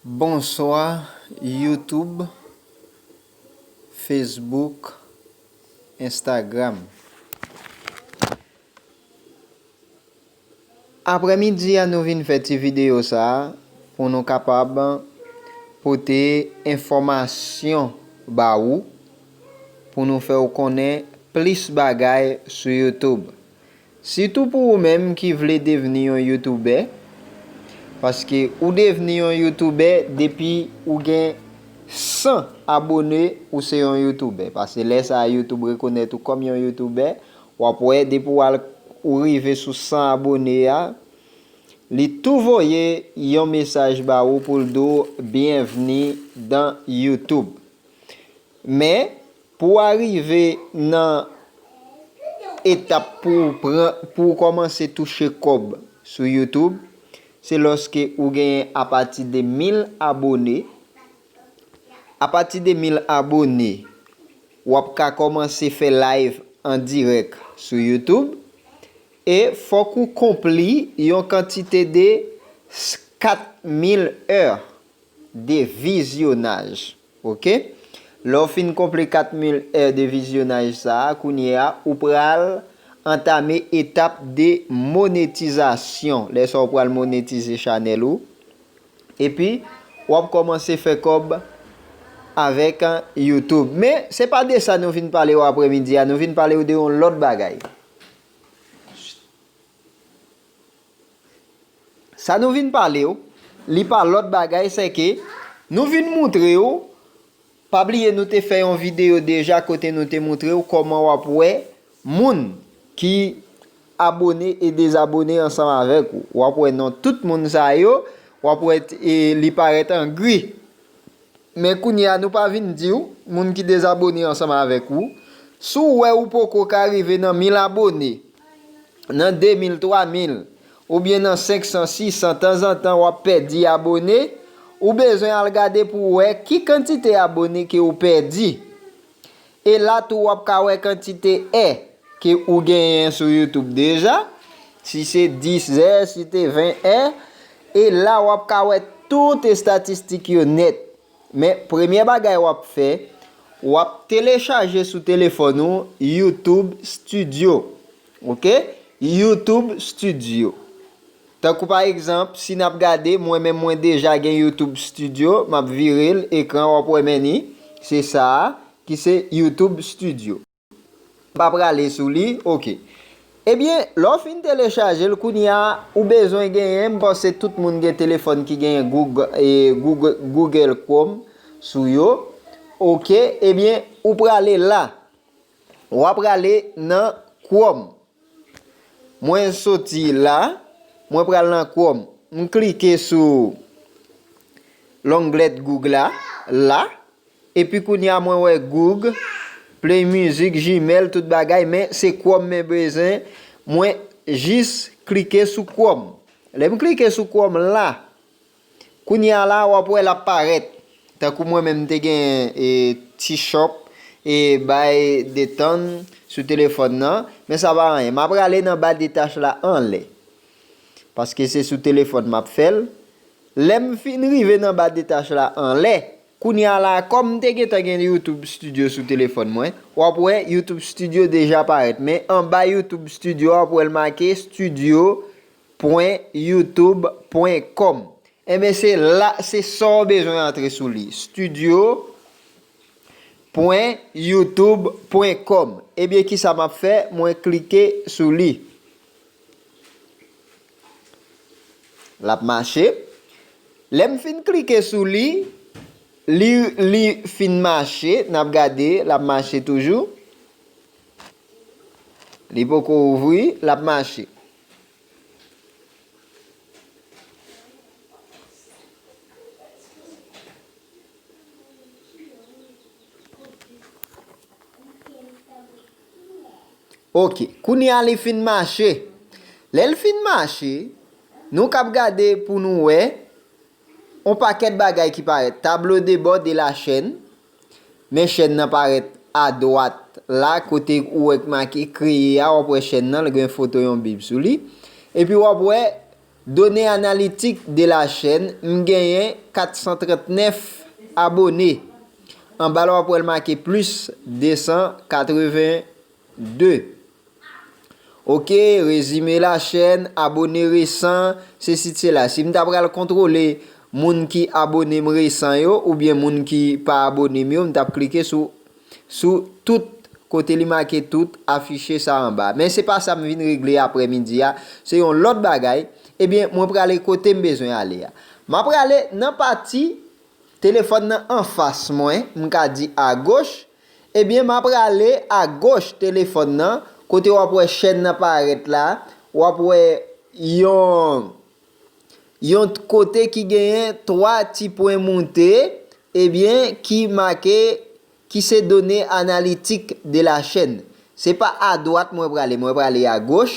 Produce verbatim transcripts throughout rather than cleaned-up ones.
Bonswa, YouTube, Facebook, Instagram. Aprèmidi a, nou vin fè ti videyo sa a pou nou kapab pote enfòmasyon ba ou, pou nou fè w konnen plis bagay sou YouTube. Sitou pou ou menm ki vle devni yon youtubè, paske ou devni yon youtubè depi ou gen san abone, ou se yon youtubè. Paske lè sa a, YouTube rekonèt ou kòm yon youtubè, w ap wè depi w al, ou rive sou san abone a, li tou voye yon mesaj ba ou pou l di w byenvni dan YouTube. Men, pou w arive nan etap pou w pran, pou w kòmanse touche kòb sou YouTube, se lòske ou genyen apati de mil abone. Apati de mil abone, w ap ka kòmanse fè live an dirèk sou YouTube. E fòk ou konpli yon kantite de kat mil è de vizyonaj. Oke? Lè w fin konpli kat mil è de vizyonaj sa a, kounye a, ou pral antame etap de monetizasyon. Lè sa a, ou pral monetize chanèl ou. Epi, w ap kòmanse fè kòb avèk YouTube. Men, se pa de sa nou vin pale w aprèmidi a, nou vin pale w de yon lòt bagay. Sa nou vin pale w, li pa lòt bagay, se ke nou vin moutre w, pa bliye nou te fè yon videyo deja kote nou te moutre w kòman w ap wè moun ki abone e dezabone ansanm avèk ou. W ap wè non tout moun sa yo, w ap wè t-, e li parèt an gri. Men kounye a, nou pa vin di w, moun ki dezabone ansanm avèk ou, si w wè ou poko ka rive nan mil abone, nan de mil, twa mil, oubyen nan senk san, sis san, tanzantan w ap pèdi abone, ou bezwen al gade pou w wè ki kantite abone ke ou pèdi. E la tou w ap ka wè kantite è ke ou genyen sou YouTube deja, si se dis è, si te ven è, e la w ap ka wè tout estatistik yo nèt. Men, premye bagay w ap fè, w ap telechaje sou telefòn ou YouTube Studio. Oke? YouTube Studio. Tankou pa egzanp, si n ap gade, mwen menm mwen deja gen YouTube Studio, m ap vire l, ekran w ap wè men ni, se sa a ki se YouTube Studio. M pa prale sou li, oke. Ebyen, lè w fin telechaje l, kounye a, ou bezwen genyen, m panse tout moun gen telefòn ki genyen Google, e, Google, Google Chrome sou yo. Oke, ebyen, ou prale la. W ap prale nan Chrome. Mwen soti la, mwen pral nan Chrome. M klike sou longlèt Google la, la. Epi kounye a mwen wè Google, Play Music, Gmail, tout bagay, men se Chrome mwen bezwen. Mwen jis klike sou Chrome. Lè m klike sou Chrome la, kounye a la, w ap wè l ap parèt. Tankou mwen menm, m te gen, e, ti shop, e, bay detann sou telefòn nan. Men sa pa anyen. M ap prale nan ba de tach la anlè. Paske se sou telefòn m ap fè l. Lè m fin rive nan ba de tach la anlè, kounye a la, kòm m te gentan gen YouTube Studio sou telefòn mwen, w ap wè YouTube Studio deja parèt. Men anba YouTube Studio a, w ap wè l make studio pwen youtube pwen com. Enben, se la, se sa w bezwen antre sou li. Studio pwen youtube pwen com. Ebyen, kisa m ap fè? Mwen klike sou li. L ap mache. Lè m fin klike sou li, li, li fin mache. N ap gade, l ap mache toujou. Li poko ouvri, l ap mache. Oke, kounye a li fin mache. Lè l fin mache, nou kab gade pou nou wè yon pakèt bagay ki parèt. Tableau de bord de la chaîne. Men chèn nan parèt adwat la, kote ou wè k make kreye a, w ap wè chèn nan, l gen foto yon bib sou li. Epi w ap wè Données analytiques de la chaîne, m genyen kat san trant nèf abone. Anba la, w ap wè l make plis de san katreven de. Ok, résumé la chaîne, abone resan, sesi, sela. Si m ta pral kontwole moun ki abone m resan yo, oubyen moun ki pa abone m yo, m t ap klike sou, sou tout, kote li make tout, afiche sa anba. Men se pa sa m vin regle aprè midi a, se yon lòt bagay. Ebyen, mwen prale kote m bezwen ale a. M a prale nan pati telefòn nan anfas mwen, m ka di agoch. Ebyen, m a prale agoch telefòn nan, kote w ap wè chèn nan parèt la, w ap wè yon, yon kote ki genyen twa ti pwen moute, ebyen, ki make, ki se données analytiques de la chaîne. Se pa adwat mwen prale, mwen prale agoch,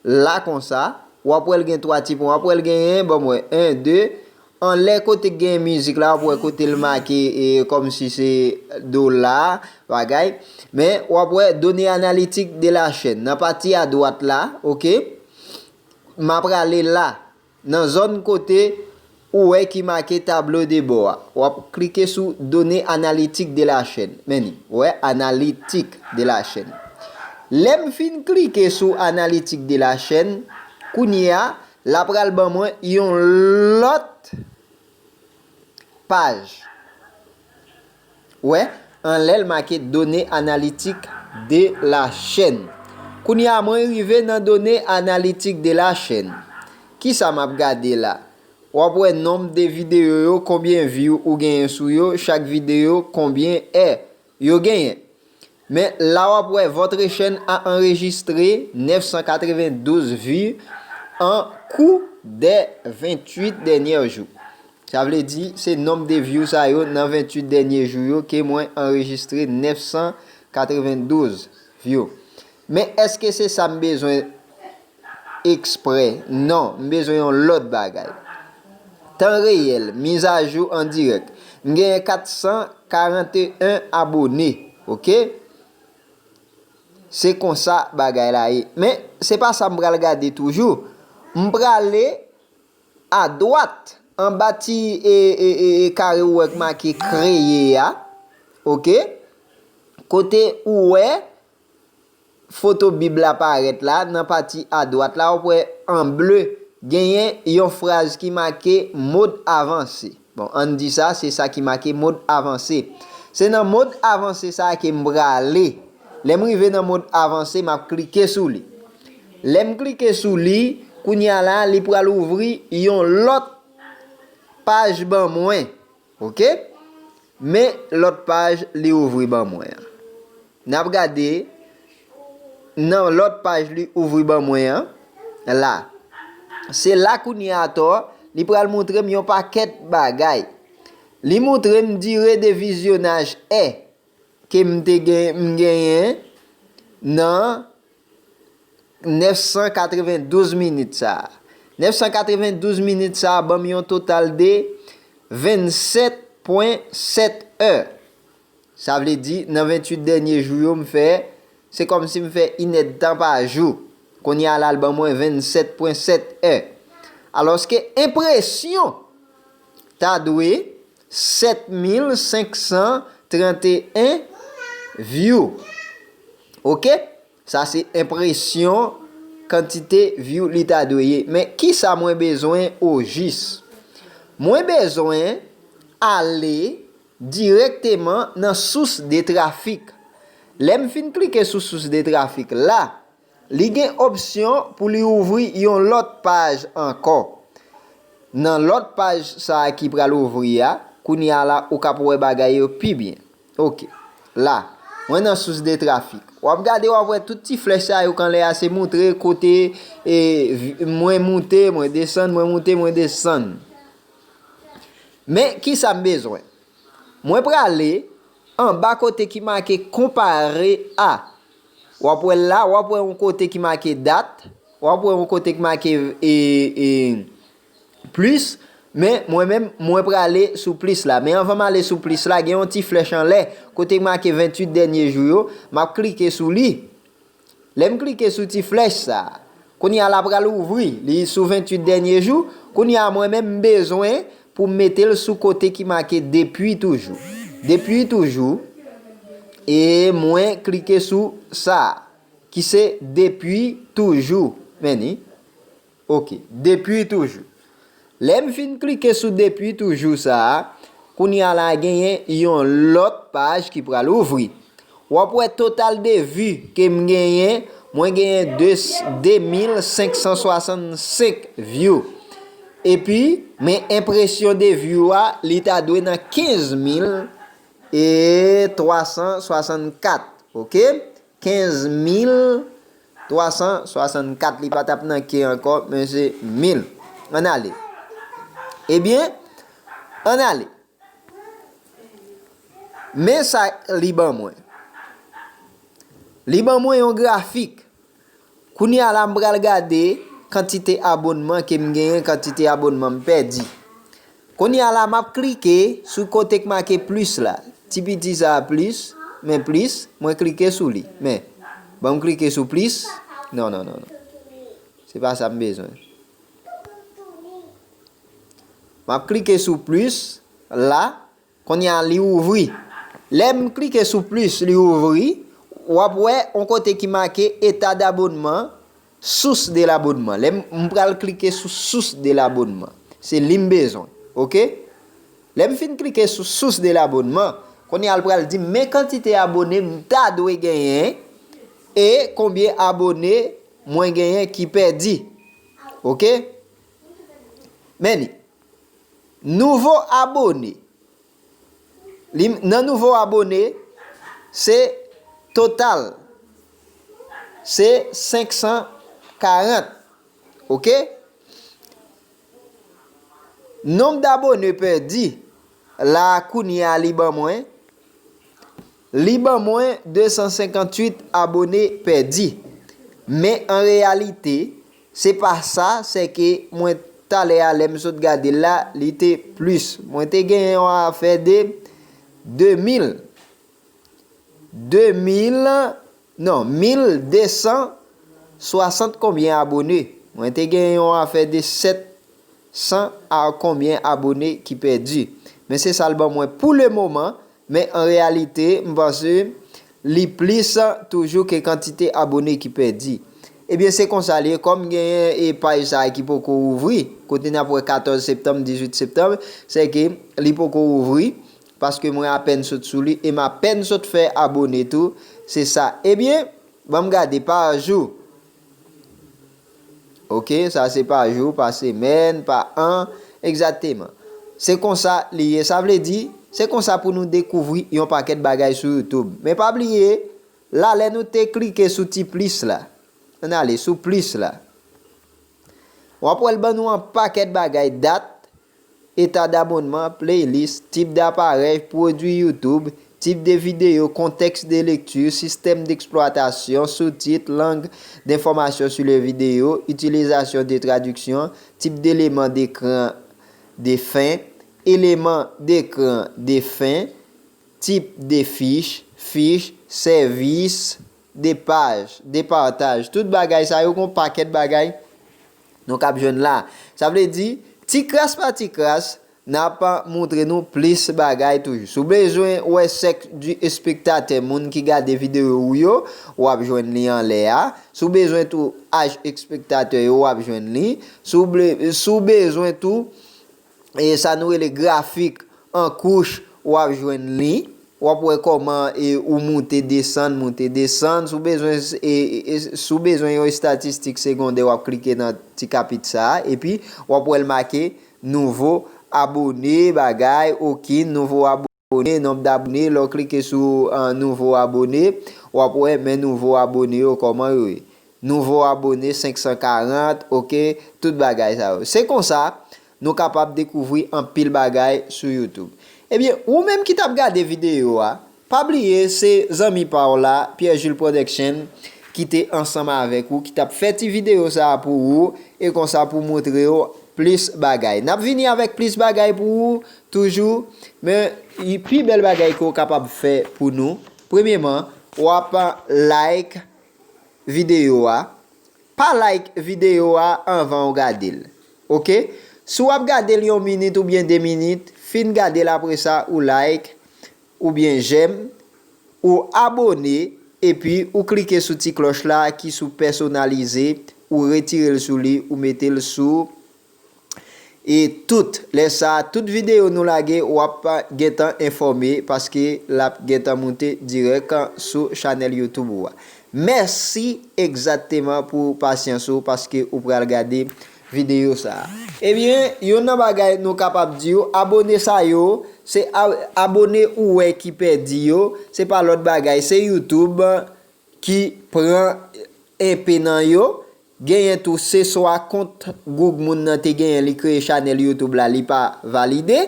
la konsa, w ap wè l gen twa ti pwen, w ap wè l genyen, ban m wè, en, de, anlè kote k genyen mizik la, w ap wè kote l make, e, kòmsi se dola, bagay. Men, w ap wè données analytiques de la chaîne. Nan pati adwat la, ok, m a prale la. Nan zòn kote ou wè ki make tablo de bò a. W ap klike sou données analytiques de la chaîne. Men li, ou wè, analytiques de la chaîne. Lè m fin klike sou analytiques de la chaîne, kounye a, l a pral ban mwen yon lòt paj. Wè, anlè l make données analytiques de la chaîne. Kounye a, mwen rive nan données analytiques de la chaîne. Kisa m ap gade la? W ap wè nonb de videyo yo, konbyen view ou genyen sou yo, chak videyo, konbyen è yo genyen. Men la w ap wè, votre chaîne a enregistré neuf cent quatre-vingt-douze vues en cours des vingt-huit derniers jours. Sa vle di, se nonb de view sa yo nan ventuit dènye jou yo ke mwen anrejistre nèf san katrevendouz view. Men èske se sa m bezwen eksprè? Non, m bezwen yon lòt bagay. Tan reyèl, mizajou an dirèk. M genyen kat san karanteyen abone, oke? Se konsa bagay la ye. Men, se pa sa m pral gade toujou. M prale adwat, anba ti, e, e, e, e, kare ou wè k make kreye a, oke? Kote ou wè foto Bib la parèt la, nan pati adwat la, ou wè an ble, genyen yon fraz ki make mode avancé. Bon, ann di sa, se sa ki make mode avancé. Se nan mode avancé sa a ke m prale. Lè m rive nan mode avancé, m ap klike sou li. Lè m klike sou li, kounye a la, li pral ouvri yon lòt paj ban mwen. Oke? Men lòt paj li ouvri ban mwen an. N ap gade nan lòt paj li ouvri ban mwen an. La. Se la kounye a atò, li pral montre m yon pakèt bagay. Li montre m dire de vizyonaj è ke m te gen, m genyen nan nèf san katrevendouz minit sa a. Nèf san katrevendouz minit sa a ban m yon total de vennsèt pwen sèt è. Sa vle di, nan ventuit dènye jou yo, m fè, se kòmsi m fè inèdtan pa jou. Kounye a la, l ban mwen vennsèt pwen sèt è. Alòske enpresyon ta dwe sèt mil senk san tranteyen view. Oke? Sa se enpresyon kantite view li ta dwe ye. Men kisa mwen bezwen ojis? Mwen bezwen ale dirèkteman nan source de trafic. Lè m fin klike sou source de trafic la, li gen opsyon pou li ouvri yon lòt paj ankò. Nan lòt paj sa a ki pral ouvri a, kounye a la, ou kab wè bagay yo pi byen. Oke. La, mwen nan source de trafic. W ap gade, w ap wè tout ti flèch sa yo k anlè a, se montre kote, e, vi-, mwen moute, mwen desann, mwen moute, mwen desann. Men, kisa m bezwen? Mwen prale anba kote ki make konpare a. W ap wè l la, w ap wè yon kote ki make dat, w ap wè yon kote ki make, e, e, plis, men mwen menm, mwen prale sou plis la. Men anvan m ale sou plis la, gen yon ti flèch anlè, kote ki make ventuit dènye jou yo, m ap klike sou li. Lè m klike sou ti flèch sa a, Kounye a la pral ouvri, li sou venntuit dènye jou. Kounye a mwen menm m bezwen pou m mete l sou kote ki make depi toujou. Depi toujou. E mwen klike sou sa a, ki se depi toujou. Men ni. Ok, depi toujou. Lè m fin klike sou depi toujou sa a, kounye a la genyen yon lòt paj ki pral ouvri. W ap wè total de vi ke m genyen, mwen genyen de, de mil senk san swasann senk view. Epi, men enpresyon de view a, li ta dwe nan kenz mil e twa san swasann kat, ok? Kenz mil twa san swasann kat, li pa t ap nan ke ankò, men se mil. Ann ale. Ebyen, ann ale. Men sa li ban mwen. Li ban mwen yon grafik. Kounye a la m pral gade kantite abònman ke m genyen, kantite abònman m pèdi. Kounye a la m ap klike sou kote k make plis la. Ti piti sa a plis, men plis, mwen klike sou li. Men, ban m klike sou plis. Non, non, non, non. Se pa sa m bezwen. M ap klike sou plis la. Kounye a li ouvri. Lè m klike sou plis, li ouvri. W ap wè yon kote ki make état d'abonnement, source de l'abonnement. Lè m, m pral klike sou source de l'abonnement. Se li m bezwen. Ok? Lè m fin klike sou source de l'abonnement, kounye a l pral di m men kantite abone m ta dwe genyen e konbyen abone mwen genyen ki pèdi. Ok? Men li. Nouvo abone. Li, nan nouvo abone, se total. Se senk san karant. Ok? Nonb d'abone pèdi, la kounye a li ban mwen, li ban mwen de san senkantuit abone pèdi. Men an reyalite, se pa sa, se ke mwen talè a lè m sot gade l la, li te plis. Mwen te genyen yon afè de de mil, de mil, non, mil de san swasant konbyen abone. Mwen te genyen yon afè de sèt san a konbyen abone ki pèdi. Men se sa l ban mwen pou le moman, men an reyalite, m panse li plis toujou ke kantite abone ki pèdi. Ebyen, se konsa l ye, kòm genyen e paj sa a ki poko ouvri, kote n ap wè katòz septanm, dizuit septanm, se ke li poko ouvri, paske mwen apèn sot sou li, e m apèn sot fè abone tou, se sa. Ebyen, ban m gade pa jou. Ok, sa se pa jou, pa semèn, pa an, egzakteman. Se konsa li ye. Sa vle di, se konsa pou nou dekouvri yon pakèt bagay sou YouTube. Men pa bliye, la lè nou te klike sou ti plis la. Ann ale sou plis la. W ap wè l ban nou yon pakèt bagay, dat, état d'abonnement, playlist, type d'appareil, produit YouTube, type de vidéo, contexte de lecture, système d'exploitation, sous-titres, langue d'information sur les vidéos, utilisation de traduction, type d'élément d'écran de fin, élément d'écran de fin, type de fiche, fiche, service, de paj, de partaj. Tout bagay sa yo gon pakèt bagay nou k ap jwenn la. Sa vle di, ti kras pa ti kras, n ap montre nou plis bagay toujou. Si w bezwen wè sèks di espektatè, moun ki gade videyo ou yo, w ap jwenn li anlè a. Si w bezwen tou aj espektatè yo, w ap jwenn li. Si w ble-, si w bezwen tou, e sa nou rele grafik an kouch, w ap jwenn li. W ap wè kòman, e, ou moute, desann, moute, desann. Si w bezwen, e, e, e, si w bezwen yon estatistik segondè, w ap klike nan ti kapit sa a, epi w ap wè l make nouvo abone, bagay, okin, nouvo abone, nonb d'abone. Lè w klike sou, ah, nouvo abone, w ap wè men nouvo abone yo kòman yo ye. Nouvo abone senk san karant, ok, tout bagay sa yo. Se konsa, nou kapab dekouvri anpil bagay sou YouTube. Ebyen, ou menm ki t ap gade videyo a, pa bliye se zanmi pa w la, Pierre Jules Production, ki te ansanm avèk ou, ki t ap fè ti videyo sa a pou ou, e konsa pou montre w plis bagay. N ap vini avèk plis bagay pou ou toujou, men pi bèl bagay ke w kapab fè pou nou, premyeman, w ap like videyo a, pa like videyo a anvan w gade l. Oke? Si w ap gade l yon minit oubyen de minit, fin gade l apre sa, ou like, oubyen j'aime, ou abone, epi ou klike sou ti klòch la ki sou pèsonalize, ou retire l sou li, ou mete l sou e tout. Lè sa a, tout videyo nou lage, w ap gentan enfòme paske l ap gentan moute dirèk sou chanèl YouTube ou a. Mèsi egzakteman pou pasyans ou paske ou pral gade videyo sa a. Ebyen, youn nan bagay nou kapab di w, abone sa yo, se a- abone ou wè ki pèdi yo, se pa lòt bagay, se YouTube ki pran enpe nan yo. Genyen tou, se swa kont Google moun nan te genyen, li kreye chanèl YouTube la, li pa valide.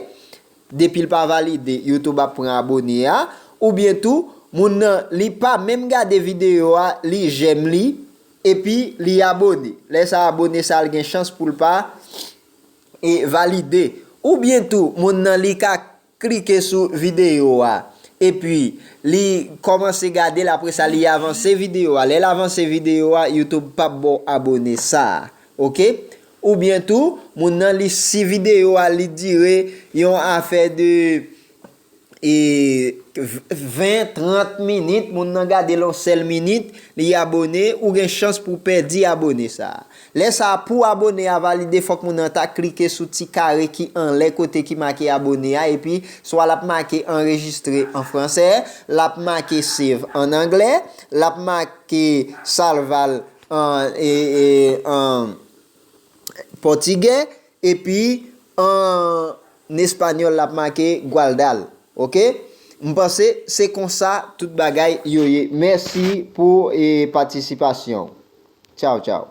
Depi l pa valide, YouTube ap pran abone a. Oubyen tou, moun nan, li pa menm gade videyo a, li j'aime li, epi li abone. Lè sa abone sa, l gen chans pou l pa e valide. Oubyen tou, moun nan, li ka klike sou videyo a, epi li kòmanse gade l, apre sa, li avanse videyo a. Lè l avanse videyo a, YouTube p ap ba w abone sa a. Oke? Oubyen tou, moun nan, li si videyo a, li dire yon afè de e, ven, trant minit, moun nan gade l yon sèl minit, li abone, ou gen chans pou w pèdi abone sa a. Lè sa a, pou abone a valide, fòk moun nan ta klike sou ti kare ki anlè kote ki make abone a, epi swa l ap make anrejistre an fransè, l ap make save an anglè, l ap make salvar an, e, e, an pòtigè, epi an espanyòl l ap make guardar. Oke? M panse se konsa tout bagay yo ye. Mèsi pou e, patisipasyon w. Tchaw, tchaw.